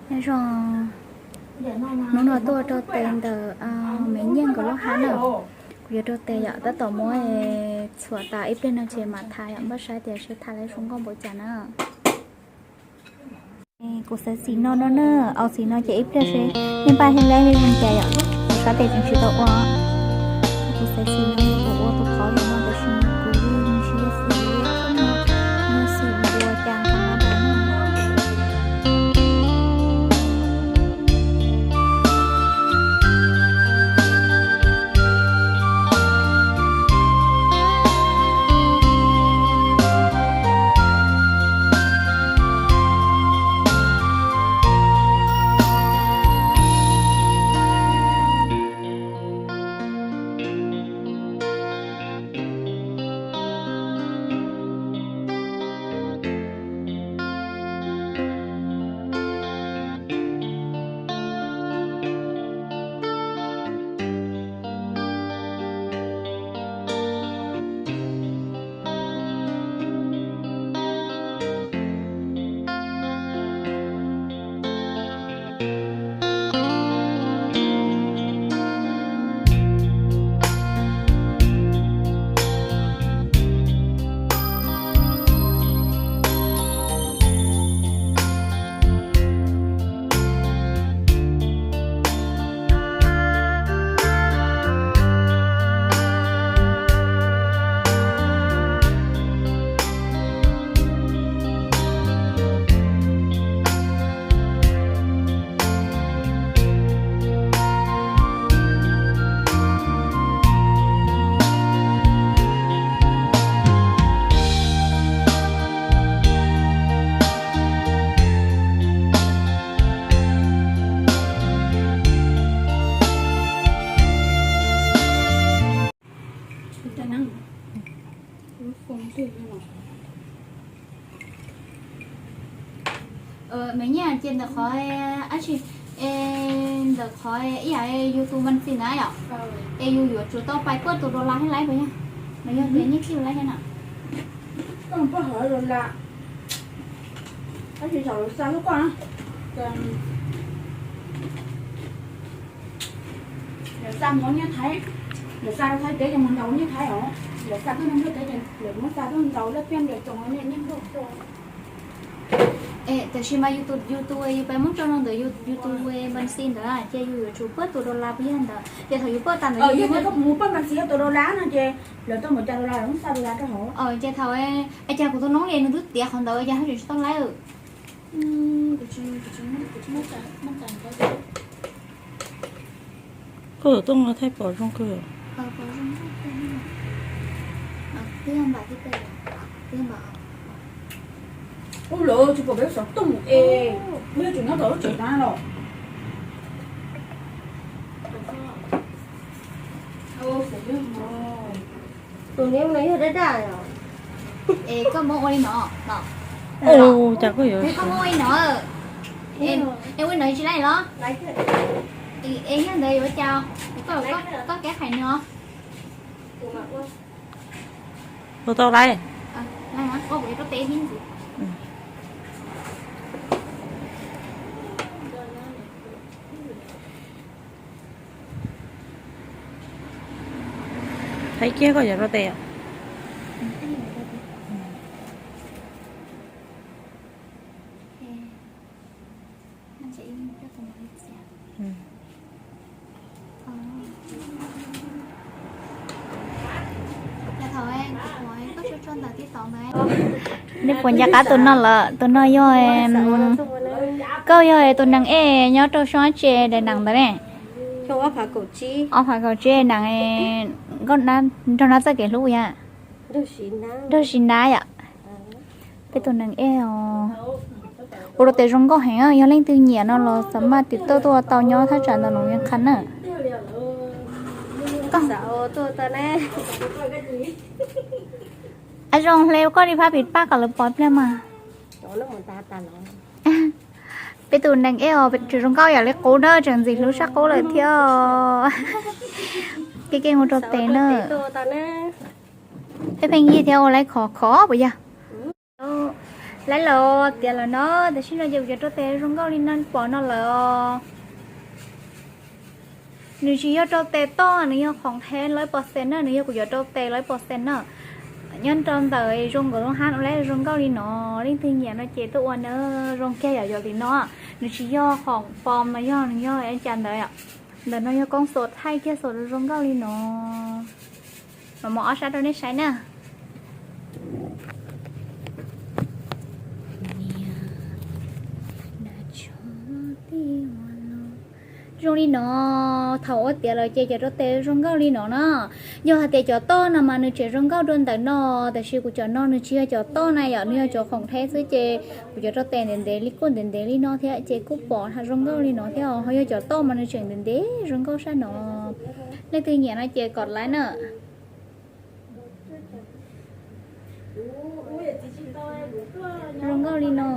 Nyob zoo, hnub no tuaj rau tes ntawm me nyiaj nkawd lub hab na. Kuv yuav rau tes yom, tab tom muab txhuam tas ib pliag no ces mam thav yom, npaj saib tias seb thav lawv zoo nkauj npaum cas na. Kuv xaiv xim no no na, au xim no ces ib pliag seb nej npaj thiab lawv zoo cas yom. Kuv sab tes tseem tsis tau ua, kuv xaiv xim no kuv ua tus qhov yom no tab sis kuv yeej tsis yog xim, yog xim ua cas nqa dais na. Me nyiaj ces ntawm qhov, ntawm qhov ib yam yus tus man txi na yom, es yus yuav tsum tau pais puab tus dollar thiab laiv puas yog? Los yog tias nyiaj txhij laiv thiab na? Koj mus puab hauv dollar, tab sis thaum lawv xa lub koj na, lawv xa mus ua nyiaj Thaib, lawv xa rau Thaib teb ces mus ntaus ua nyiaj Thaib os, lawv xa tuaj ntiaj teb ces lawv muab xa tuaj ntaus laj piaj ntias tsoom nyiaj nyiaj nkaus. Tab sis mas yus tus, yus tus yus pais muab tso rau ntawm yus tus man txi ntawd ces yus yuav tsum puab tus dollar puas yog ntawd, ces thaum yus puab tas ntawd yog koj mus puab man txi yog tus dollar no ces lawv tau mus cas dollar lawv muab xa dollar rau hauv. Ces thaum, cas kuv tus noob li nws twb tiav qhov ntawd cas ho tseem tsis tau laiv. Koj tuaj nqa Thaib pom zoo kawg. Ub, lawv tsis pom peb xov tooj es, peb yuav tsum nyob tom lub tsev na los. Tus niam no yog daj daj os. Es koj muab ua li no, no. Cas koj yuav, koj muab ua li no. Es ua li no tsis laiv los? Es yog ntawd yuav ua cas? Koj, koj kav qhaim no. Ua tau laiv. Thaib kiag koj yuav rau tes. Nej puas nco qab tus no lawm? Tus no yog, koj yog tus neeg ej nyob rau xyoo dab tsi daim nees ntawd ne? Ob phav kaum tsib nees, nkauj nraug nab txoj kev hlub yom. Nraug Siv Nab yom. Peb tus neeg ej os. Ua rau tes zoo nkauj heev, yog leej twg nyiam no los xav maj tim tuaj tuaj tau nyob thaj tsam ntawm Loos Vias Qha na. Ab, zoo hle koj li phab pim paj kom lawv pom ib pliag mas. Peb tus neeg ej os, tseem zoo nkauj yam li qub na, tseem ntxim hlub sab qub lawm thiab. Kev kev mus rau tes na. Peb pheej yig thiab ua laib khov khov puas yog? Lawv los tiav lawm no, tam sim no ces kuv cov rau tes zoo nkauj li no pom no lawm os. Nws tsis yog rau tes toj, nws yog khoom hev lawv pos xes na, nws yog kuv cov rau tes lawv pos xes na. Nyob rau ntawm zoo nkaus lub hab lawv zoo nkauj li no, leej twg nyiam no ces tuaj ua na, zoo kiag yom, yog li no. Nws tsis yog khoom pos mas yog nws yog cas ntawd. Ntawm no yog koob xos thaij kiag xos zoo nkauj li no. Mas muab ob sab rau nej saib na. Zoo li no, thaum ua tiav lawm ces cov rau tes zoo nkauj li no na. Yog hais tias cov toj no mas nws tseem zoo nkauj dua ntawm no, tab sis kuv cov no nws tsis yog cov toj na yom, nws yog cov khoom hev xwb ces kuv cov rau tes ntev ntev li kuj ntev ntev li no thiab ces kuj pom zoo nkauj li no thiab, ho yog cov toj mas nws tseem ntev ntev zoo nkauj sab no. Leej twg nyiam no ces kom like na. Zoo nkauj li no.